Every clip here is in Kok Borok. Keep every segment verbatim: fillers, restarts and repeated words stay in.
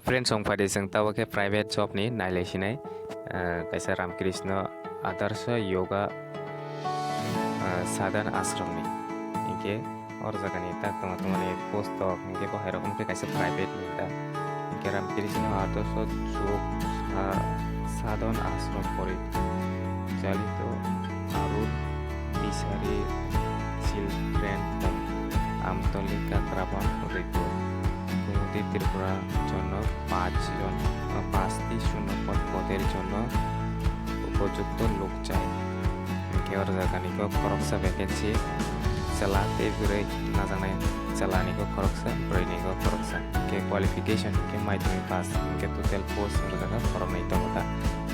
Friends, chwng phaidi chwng tabuk khe private job ni nailai sinai, ah, kaisa Ramkrishna Adarsha Yoga, ah, Sadhan Ashram ni. Hinkhe or jaga ni tak tongma tongma ni post tok, hinkhe bo hai rokom khe kaisa private ni ta. Hinkhe Ramkrishna Adarsha Yog Sa-, Sadhan Ashram pori chalito Arul Bisari Children Home, Amtoli, Kakrabon, Udaipur, Gumoti, Tripura jonno pach jon, ah, pachti shunno pod poder jonno upojukto lok chai. Hinkhe or jaga ni kok khoroksa vacancy, chwla tei bwrwi najaknai, chwla ni kok khoroksa, bwrwi ni kok khoroksa. Hinkhe qualification hinkhe madhyamik pass, hinkhe total post or jaga khoroknwi tongo ta.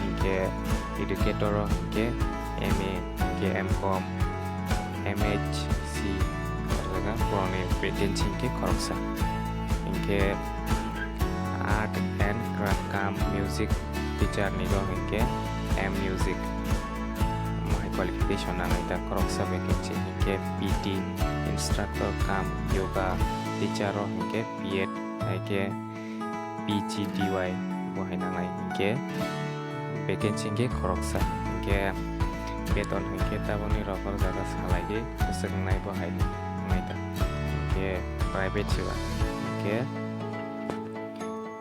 Hinkhe educator o hinkhe M A, hinkhe M Com, M H C, or jaga borokni vacancy hinkhe khoroksa. Hinkhe art and craft cum music teacher ni rok hinkhe M Music. Omo hai qualification nangnai ta khoroksa vacancy hinkhe P T instructor cum yoga teacher rok hinkhe P Ed, hai khe P G D Y bo hai nangnai hinkhe vacancy hinkhe khoroksa. Hinkhe beton hinkhe taboni rok or jaga salai di, bwswk wngnai bo hai wngnai ta. Hinkhe private se ba. Hinkhe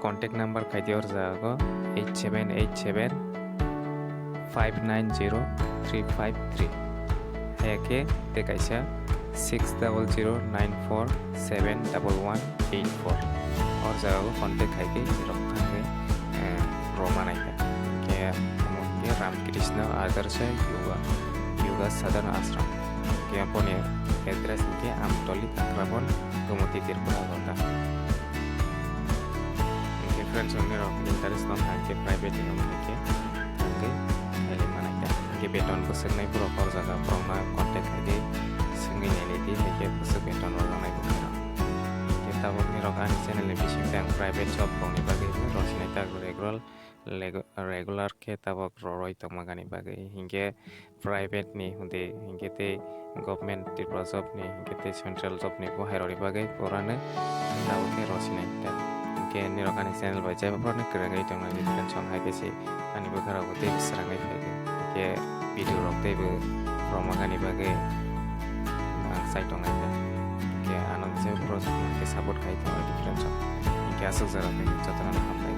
contact number khai di or jaga go eight seven eight seven five nine zero three five three. Hai khe tei kaisa six double zero nine four seven double one eight four. Or jaga go contact khai khe rok thang khe, eh, roma nai kha. Hinkhe omo hinkhe Ramkrishna Adarsha Yoga, Yoga Sadhan Ashram. Hinkhe aboni address hinkhe Amtoli, Kakrabon, Gumoti, Tripura, Rota. Hinkhe friends, nokni rok interest no hinkhe private ni omo hinkhe thang khe nailai manai kha. Hinkhe beton bwswk nai borok or jaga borok no contact khai di, swngwi nailai di, hinkhe bwswk beton rok nai bo khe rok. Hinkhe tabuk ni rok ani channel ni bising tei ang private job rok ni bagwi rw sinai tak regular, lego-, regular khe tabuk roroi tongma gani bagwi. Hinkhe private ni hwndwi hinkhe tei government Tripura job ni hinkhe tei central job ni bo hai rokni bagwi purano tabuk khe rw sinai ta. Hinkhe nirok ani channel bai jeba phano kwrwngwi tongnai di friends, chwng hai khe se ani bwkha rok bo tei swrangwi phai khe. Hinkhe video rok tei bo rwma gani bagwi ang chai tongnai ta. Hinkhe ano jeba phano support khai tongnai di friends, chwng hinkhe aswk jora khe jotono hambai.